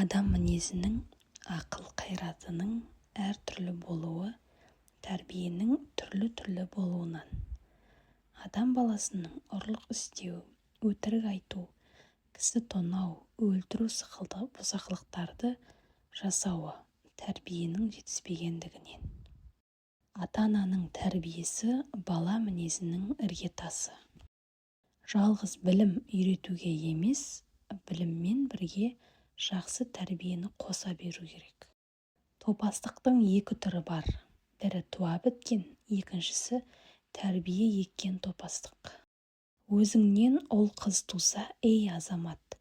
Адам мінезінің, ақыл-қайратының әртүрлі болуы тәрбиенің түрлі-түрлі болуынан. Адам баласының ұрлық істеу, өтірік айту, кісі тонау, өлтіру сықылды бұзақылықтарды жасауы тәрбиенің жетіспегендігінен. Ата-ананың тәрбиесі бала мінезінің іргетасы. Жалғыз білім үйретуге емес, біліммен бірге жақсы тәрбиені қоса беру керек. Топастықтың екі түрі бар, бірі туа біткен, екіншісі тәрбие еккен топастық. Өзіңнен ұл-қыз туса, ей азамат,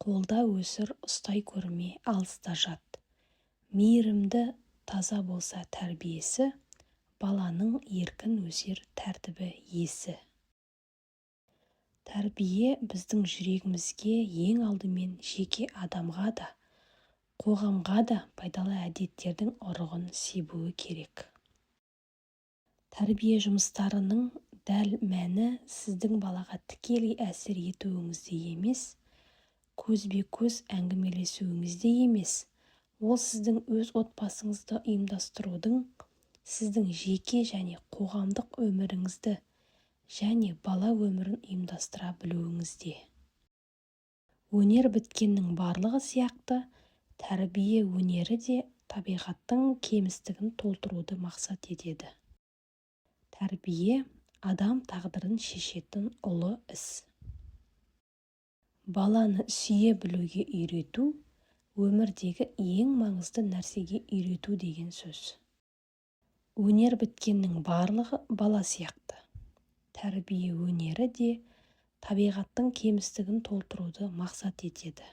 қолда өсір, ұстай көрме, алыста жат. Мейірімді, таза болса тәрбиесі, баланың еркін өсер тәртібі есі. Тәрбие біздің жүрегімізге ең алдымен жеке адамға да, қоғамға да пайдалы әдеттердің ұрығын себуі керек. Тәрбие жұмыстарының дәл мәні сіздің балаға тікелей әсер етуіңізде емес, көзбе-көз әңгімелесуіңізде емес, ол сіздің өз отбасыңызды ұйымдастырудың, сіздің жеке және қоғамдық өміріңізді және бала өмірін ұйымдастыра білуіңізде. Өнер біткеннің барлығы сияқты тәрбие өнері де табиғаттың кемістігін толтыруды мақсат етеді. Тәрбие адам тағдырын шешетін ұлы іс. Баланы сүйе білуге үйрету өмірдегі ең маңызды нәрсеге үйрету деген сөз. Өнер біткеннің барлығы бала сияқты. Тәрбие өнері де табиғаттың кемістігін толтыруды мақсат етеді.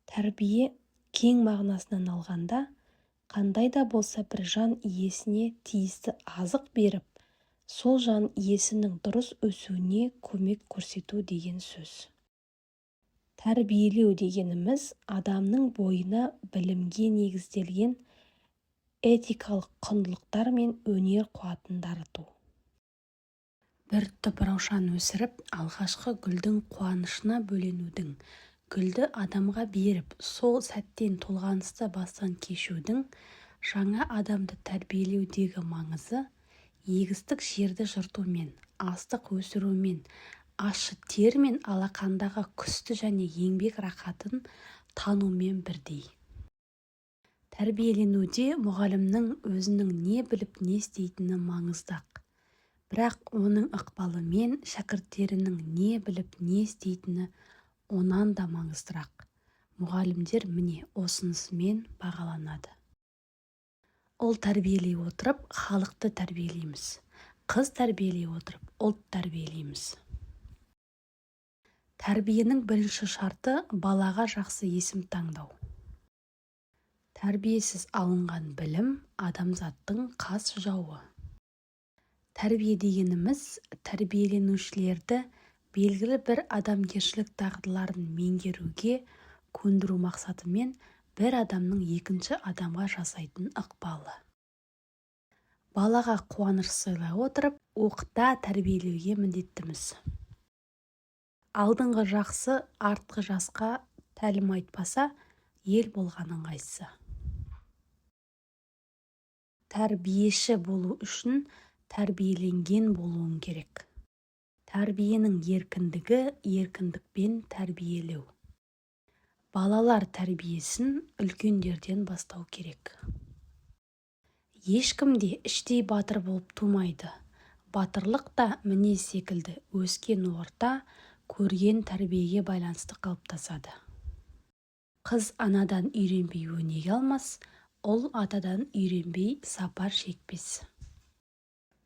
Тәрбие кең мағынасынан алғанда, қандай да болса бір жан иесіне тиісті азық беріп, сол жан иесінің дұрыс өсуіне көмек көрсету деген сөз. Тәрбиелеу дегеніміз адамның бойына білімге негізделген этикалық құндылықтар мен өнер қуатын дарыту. Бір түп раушан өсіріп, алғашқы гүлдің қуанышына бөленудің, гүлді адамға беріп, сол сәттен толғанысты бастан кешудің жаңа адамды тәрбиелеудегі маңызы егістік жерді жыртумен, астық өсірумен, ащы тер мен алақандағы күсті және еңбек рақатын танумен бірдей. Тәрбиеленуде мұғалімнің өзінің не біліп не істейтіні маңызды-ақ. Бірақ оның ықпалымен шәкірттерінің не біліп не істейтіні онан да маңыздырақ. Мұғалімдер міне осынысымен бағаланады. Ұл тәрбиелей отырып, халықты тәрбиелейміз. Қыз тәрбиелей отырып, ұлт тәрбиелейміз. Тәрбиенің бірінші шарты балаға жақсы есім таңдау. Тәрбиесіз алынған білім адамзаттың қас жауы. Тәрбие дегеніміз тәрбиеленушілерді белгілі бір адамгершілік дағдыларын меңгеруге көндіру мақсатымен бір адамның екінші адамға жасайтын ықпалы. Балаға қуаныш сыйлай отырып, оқыта тәрбиелеуге міндеттіміз. Алдыңғы жақсы артқы жасқа тәлім айтпаса, ел болғаның қайсы. Тәрбиеші болу үшін тәрбиеленген болуың керек. Тәрбиенің еркіндігі еркіндікпен тәрбиелеу. Балалар тәрбиесін үлкендерден бастау керек. Ешкім де іштей батыр болып тумайды. Батырлық та мінез секілді өскен орта, көрген тәрбиеге байланысты қалыптасады. Қыз анадан үйренбей өнеге алмас, ұл атадан үйренбей сапар шекпес.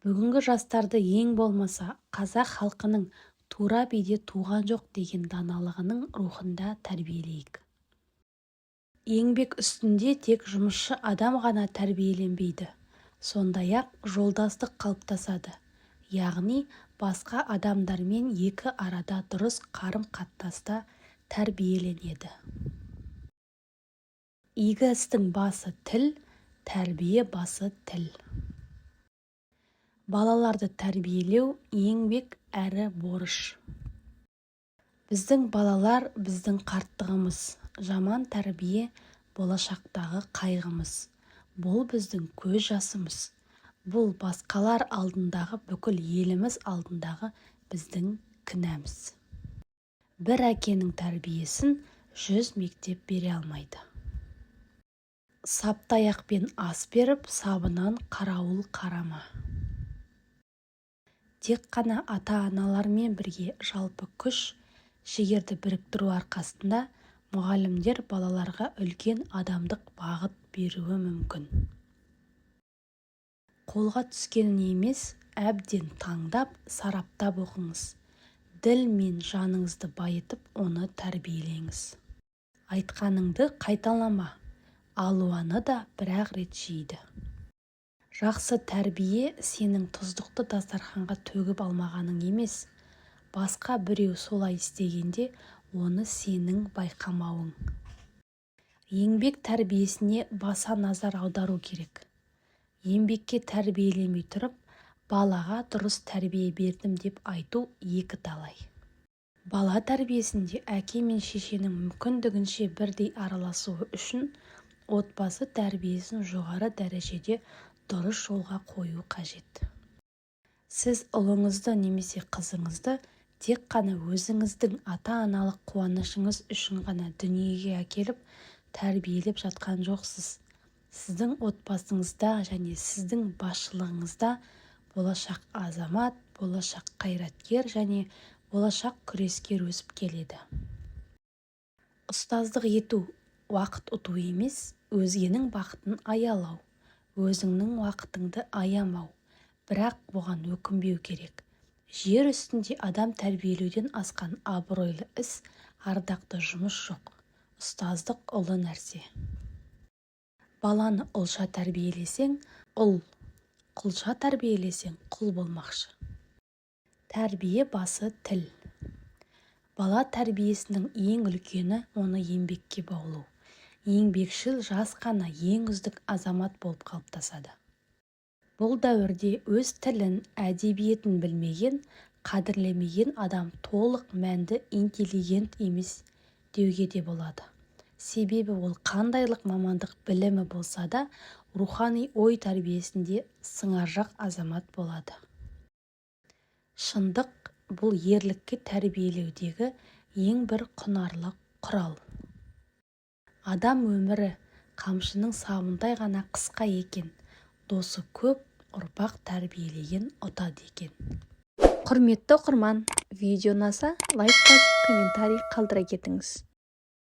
Бүгінгі жастарды ең болмаса қазақ халқының тура биде туған жоқ деген даналығының рухында тәрбиелейік. Еңбек үстінде тек жұмысшы адам ғана тәрбиеленбейді, сондай-ақ жолдастық қалыптасады, яғни басқа адамдармен екі арада дұрыс қарым-қатынаста тәрбиеленеді. Игі істің басы тіл, тәрбие басы тіл. Балаларды тәрбиелеу еңбек әрі борыш. Біздің балалар біздің қарттығымыз, Жаман тәрбие – болашақтағы қайғымыз, бұл біздің көз жасымыз, бұл басқалар алдындағы, бүкіл еліміз алдындағы біздің кінәміз. Бір әкенің тәрбиесін 100 мектеп бере алмайды. Сапты аяқпен ас беріп, сабынан қарауыл қарама. Тек қана ата-аналармен бірге жалпы күш, жігерді біріктіру арқасында мұғалімдер балаларға үлкен адамдық бағыт беруі мүмкін. Қолға түскенін емес, әбден таңдап, сараптап оқыңыз. Діл мен жаныңызды байытып, оны тәрбиелеңіз. Айтқаныңды қайталама, алуаны да бір-ақ рет жейді. Жақсы тәрбие сенің тұздықты дастарханға төгіп алмағаның емес, басқа біреу солай істегенде оны сенің байқамауың. Еңбек тәрбиесіне баса назар аудару керек. Еңбекке тәрбиелемей тұрып, балаға дұрыс тәрбие бердім деп айту екі талай. Бала тәрбиесінде әке мен шешенің мүмкіндігінше бірдей араласуы үшін отбасы тәрбиесін жоғары дәрежеде дұрыс жолға қою қажет. Сіз ұлыңызды немесе қызыңызды тек қана өзіңіздің ата-аналық қуанышыңыз үшін ғана дүниеге әкеліп, тәрбиелеп жатқан жоқсыз. Сіздің отбасыңызда және сіздің басшылығыңызда болашақ азамат, болашақ қайраткер және болашақ күрескер өсіп келеді. Ұстаздық ету – уақыт ұту емес, өзгенің бақытын аялау, өзіңнің уақытыңды аямау, бірақ бұған өкінбеу керек. Жер үстінде адам тәрбиелеуден асқан абыройлы іс, ардақты жұмыс жоқ. Ұстаздық – ұлы нәрсе. Баланы ұлша тәрбиелесең – ұл, құлша тәрбиелесең, құл болмақшы. Тәрбие басы – тіл. Бала тәрбиесінің ең үлкені – оны еңбекке баулу. Еңбекшіл жас қана ең үздік азамат болып қалыптасады. Бұл дәуірде өз тілін, әдебиетін білмеген, қадірлемеген адам толық мәнді интеллигент емес деуге де болады. Себебі ол қандайлық мамандық білімі болса да, рухани ой тәрбиесінде сыңаржақ азамат болады. Шындық – бұл ерлікке тәрбиелеудегі ең бір құнарлы құрал. Адам өмірі қамшының сабындай ғана қысқа екен, досы көп ұрпақ тәрбиелеген ұтады екен. Құрметті оқырман, видео ұнаса, лайк басып, комментарий қалдыра кетіңіз.